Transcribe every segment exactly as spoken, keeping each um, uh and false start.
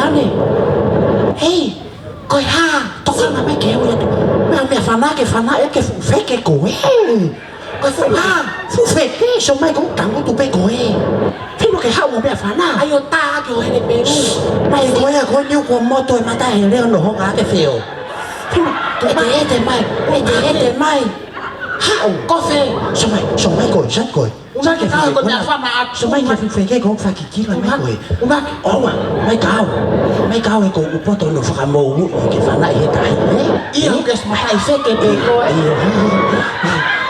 Ane. Hei, ko e hā, tokanga mai ke ui atu. Meʻa, meʻa fana ke fana ʻe ke fuʻu feke koe. Ko e fuʻu hā, fuʻu feke, sio mai ko e tangutu pē koe. Fino ke haʻu mo meʻa fana. ʻAi ʻo tā ke ʻo hele Peru. Mai ko e, ko e niu ko moto e mata he leo no honga ke feo. Fino, ʻete, ʻete mai, ʻete, ʻete mai. Haʻu. Ko fē? Sio mai, sio mai koe, sio mai koe. Sio mai ke fuʻu feke, ko e meʻa fana atu. Sio mai ke fuʻu feke, ko e fakikila mai koe. Unga. ʻOua, mai kau. Mai kau e ko u poto no fakamoʻui ke fana ʻi he tahi, ē? ʻIo, ke sio mai feke pē koe. ʻIo.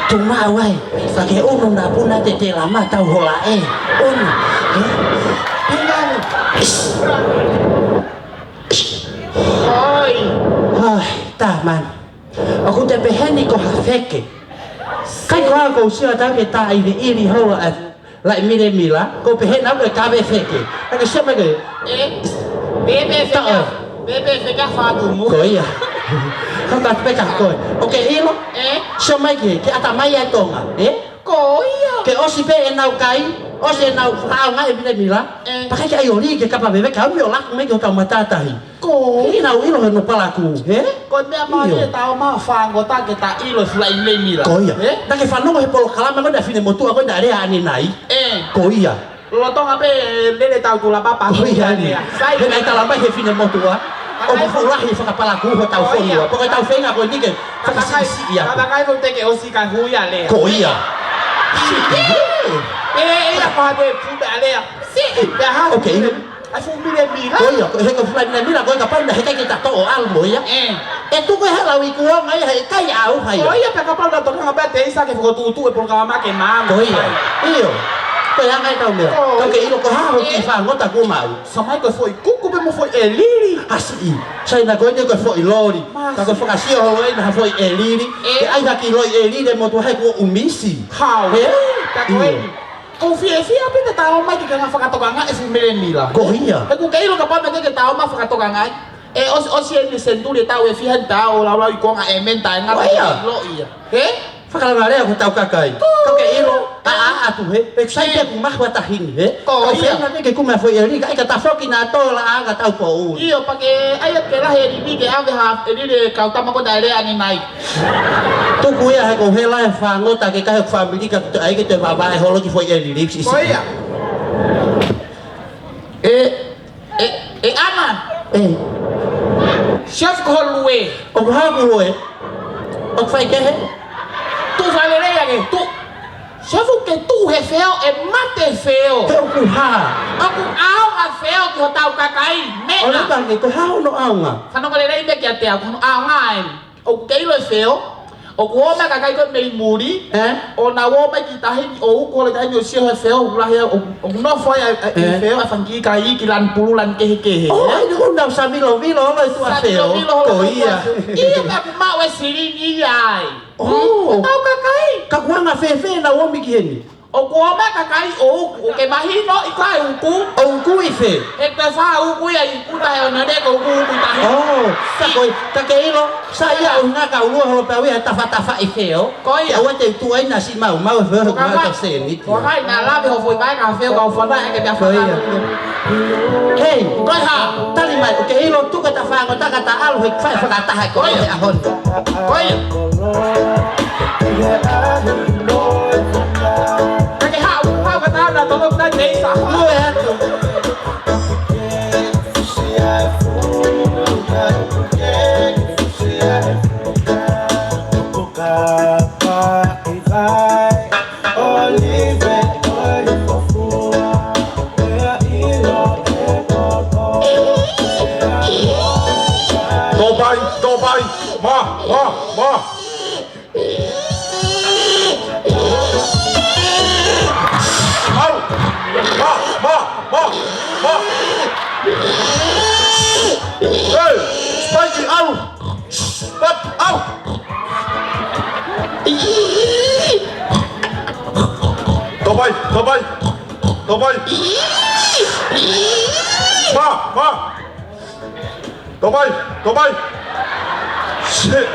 Tuʻu maʻu ai. Fake unu na puna te te lama tau hola ē. Unu. Ē? Hangani. Oi. Ai, tā man. ʻOku te pehē ni ko ha feke. ʻIkai ko au ʻoku ou sio atu ke tā ʻiliʻili houa ʻa Laʻi Milemila, ʻoku ou pehē naʻa ko e kave feke. Ka ke sio mai ke. Ē, pēpē feke. Tā ʻo. Pēpē feke a fātumu. Ko ia. Ka ka peka koe. ʻOku ke ʻilo? Ē? Sio mai ke, ke ʻata mai ʻa Tonga, ē? Ko ia. Ke ʻosi pē ʻenau kai, ʻosi ʻenau fakaʻaongaʻi e Milemila. Ē. Pea ke ʻai ʻo lī ke kapa veve, ka ʻomi ʻo laku mai ki hotau matātahi. Ko ia. Ke ʻilo, ʻilo he no palaku, hē? Ko e meʻa mālie. ʻIo. Tau maʻu fāngota ke ta ʻilo e fuʻu Laʻi Milemila. Ko ia. Hē? Naʻa ke fanongo he polokalama ko ē ʻa e finemotuʻa ko ē naʻe lea ʻanenai. Ē. Ko ia. Lolotonga pē lele tau tula papa. Ko ia ni. Sai. He naʻe tala mai he finemotuʻa. ʻOku fuʻu lahi e fakapalaku hotau fonua. Ko ia. Pea ko ʻetau feinga ko eni ke fakasiʻisiʻi atu. Kata kai ko te ke ʻosi ka hui a lea. Ko ia. Ē, ē, ia ko ha te futa a lea. Siʻi. Pea ha. ʻOku ke ʻilo. ʻA e fuʻu Milemila. Ko ia, ko e he ko e fuʻu Laʻi Milemila, ko e kapau naʻe heʻikai ke ta toʻo ʻalu mo ia. Ē. ʻE tuku e hala ʻi kuonga ia heʻikai ʻauha ia. Ko ia pē kapau naʻa tokanga pē ʻa Teisa ke fokotuʻutuʻu e polokalama ke maama. Ko ia. ʻIo. Ko e anga ʻetau meʻa. Ko ia. Ka ʻoku ke ʻilo ko e hā hoʻo kiʻi fāngota kuo maʻu. Sio mai ko e foʻi kuku pē mo e foʻi ʻelili. Asiʻi. Sai naʻa ko eni ko e foʻi loli. Masi. Ka ko e fakasio holo eni ha foʻi ʻelili. Ē. Ke ʻai ha kiʻi loi ʻelili e motuʻa he kuo ʻumisi. Hau. Ē? Ka ko eni. ʻIo. ʻOku ou fiefia pē ke ta ō mai ke ke anga fakatokangaʻi e fuʻu Milemila. Ko ia. He ʻoku ke ʻilo kapau naʻe ʻikai ke ta ō mai fakatokangaʻi. ʻE ʻosi, ʻosi eni senituli ʻe taha ʻe fiha eni ta ō laulau ʻi kuonga ʻe meni ta e ngata. Ko ia. Lo ia. Hē? Fakalakalea ko hotau kakai. Ko ia. Ka ʻoku ke ʻilo, ʻa, ʻa, ʻatu hē. Pe sai pē ʻoku mahu ʻa tahi ni, hē? Ko ia. Ka ʻoku feinga ke ke kuma foʻi ʻelili, ka ʻikai ke ta foki naʻa tō la anga tau ko ʻuli. ʻIo, pea ke ʻai ke lahi ʻelili ke ʻave ha ʻelili e kau tama ko ē naʻe lea ʻanenai. Tuku ia he ko e hela e fāngota ke kai ʻo fāmili ka ʻoku toe ʻai ke toe vavae holo ki foʻi ʻelili siʻisiʻi. Ko ia. Ē, ē, ē, ʻAna. Ē. Sio ko ho lue. ʻOku hā hoku lue? ʻOku faikehe? Tuʻu fakalelei ange, tuʻu. Sio ʻoku ke tuʻu he feo, ʻe mate feo. He ʻoku hā? ʻOku ʻaonga feo ki hotau kakai, meʻa. ʻOku lava ange, ko e hā hono ʻaonga? Fanongo lelei mai kiate au, ko hono ʻaonga eni. ʻOku ke ʻilo e feo, ʻoku ō mai e kakai ko ē mei muli, ē? ʻO nau ō mai ki tahi ni ʻo uku holo tahi ni ʻo sio he feo, ʻoku lahi ʻo, ʻoku nofo ai e, e, e feo, ʻa e fanga kiʻi kai ki lanu pulu, lanu kehekehe. ʻO, ʻai ni ko nau samilovilo holo e tuʻa feo. Samilovilo holo e tuʻa feo. Ko ia. ʻIo, pea ʻoku maʻu e silini ai. ʻO. Tau kakai. Ka ʻoku anga fēfē ʻenau ō mai ki heni? ʻOku ō mai e kakai ʻo uku, ʻoku ke mahino ʻi ko e uku. ʻO uku ʻi fē? He ko e fā uku ia ʻi uta he ona le ko uku uku tahi. ʻO, ka ko e, ka ke ʻilo, sai ia ʻo ngaka ulua holo pea ui ʻa e tafatafaʻi feo. Ko ia. ʻOua te u tuʻu ai naʻa siʻi maumau e feo, ko e maumau ka sēniti. Ko hai na lave ho foʻi vai ka feo ka u fana e ke mea fana. Ko ia. Hei. Ko e hā? Tali mai, ʻoku ke ʻilo tuku e ta fāngota ka ta ʻalu he fai fakataha ko e ʻaho ni. Ko ia. Ka ke haʻu, haʻu ka ta ana tono ka te isa. Lue atu. Tō pai, tō pai. Mā, mā, mā. ʻAlu. Mā, mā, mā, mā. Hei, Spike, ʻalu. Stop, ʻalu. Tō pai, tō pai, tō pai. Mā, mā. Tō pai, tō pai. Shit.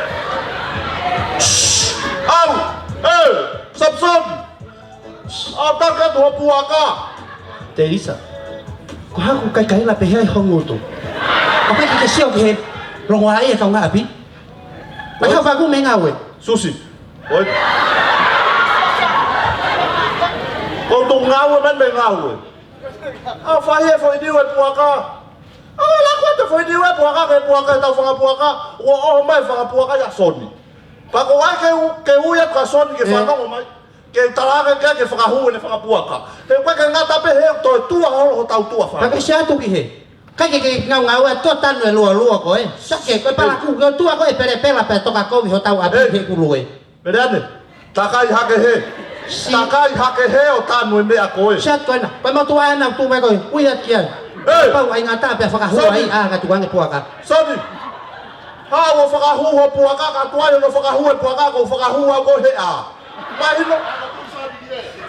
ʻAlu. Hei, Samson. ʻAtake atu ho puaka. Teisa. Ko haku kaikaila pehē ai ho ngutu. ʻOku ʻikai ke ke sio ki he longoaʻa ʻa e kaungāʻapi? Mai, ʻoi, hau faku mei he ngāue. Susi. ʻOi. Ko hoku ngāue mai mei he ngāue. ʻA, fai e foʻi niu e puaka. ʻA, laku atu e foʻi niu e puaka, ke puaka ʻetau fanga puaka. ʻOku ʻomai e fanga puaka ia ʻa Soni. Pea ko hai ke u-, ke ui atu kia Soni ke, ē, fanongo mai. Ke talaange ke, ke fakahū ʻene fanga puaka. He ʻoku ʻikai ke ngata pē he toe tua holo hotau tuʻa fā. Pea ke sio atu ki he. ʻIkai ke ke ngaungaue ʻo tanu e lualua ko ē. Sake, ko e, ē, palakū, ko e tua ko e pelepela pea toka kovi hotau ʻapi, ē, he kulue. Meleane, takai hake he. Si. Takai hake he ʻo tanu e meʻa ko ē. Sio atu ko ena, ko e motuʻa ena ʻoku tuʻu mai ko ē, ui atu ki ai. Ē. Pau ai ngata pea fakahū, Soni, ai, ʻa, ka tuku ange puaka. Soni. Haʻu ʻo fakahū ho puaka, ka tuai hono fakahū e puaka, ko e fakahū au ko ē he ʻā. Mahino.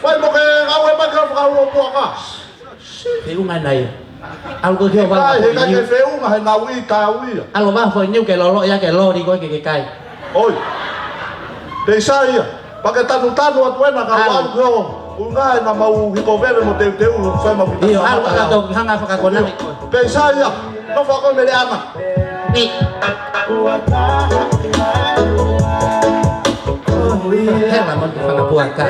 Fai mo ke ngāue mai ke fakahū ho puaka. Feʻunga nai. ʻAlu ko ē ki he ʻovala. ʻIkai, he ʻikai ke feʻunga, he naʻe ui tau ia. ʻAlu ʻo vaha foʻi niu ke lolo ia ke loli ko ē ke ke kai. ʻOi. Pea sai ia. Pea ke tanutanu atu ena ka, ʻalu, ʻalu ko ē. Unga ena mau hiko veve mo teuteu, fai mau kita. ʻIo, ʻalu ka tau hanga fakakonaki ko ē. Pea sai ia. Nofo ko ē Meleana. Ni. Hela mo te fanga puaka.